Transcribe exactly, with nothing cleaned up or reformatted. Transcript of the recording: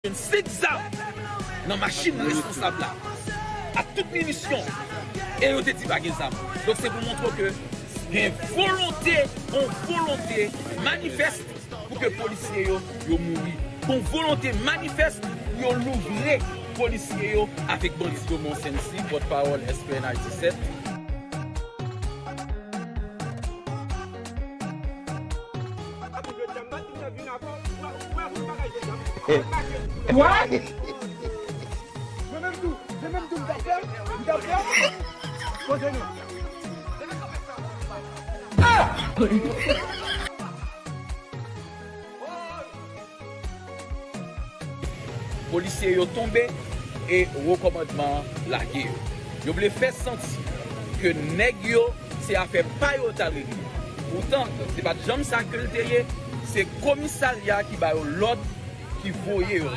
Jwenn senk zam nan machin responsab la ak tout minisyon, e yo te di pa gen zam. Donk se pou montre w ke gen volonte, yon volonte manifès pou ke polisye yo, yo mouri. Yon volonte manifès pou yo louvre polisye yo avèk bandi yo. Monsèn Si, pòtpawòl S P N I disèt. What? Mwen menm tou, mwen menm tou, m t ap fè, m t ap fè. Poze nou. Polisye yo tonbe e wo kòmandman an lage yo. Yo vle fè santi ke nèg yo, se afè pa yo yo t al regle. Poutan, se pa t janm sa ke l te ye. Se komisarya ki ba yo lòd, ki voye yo,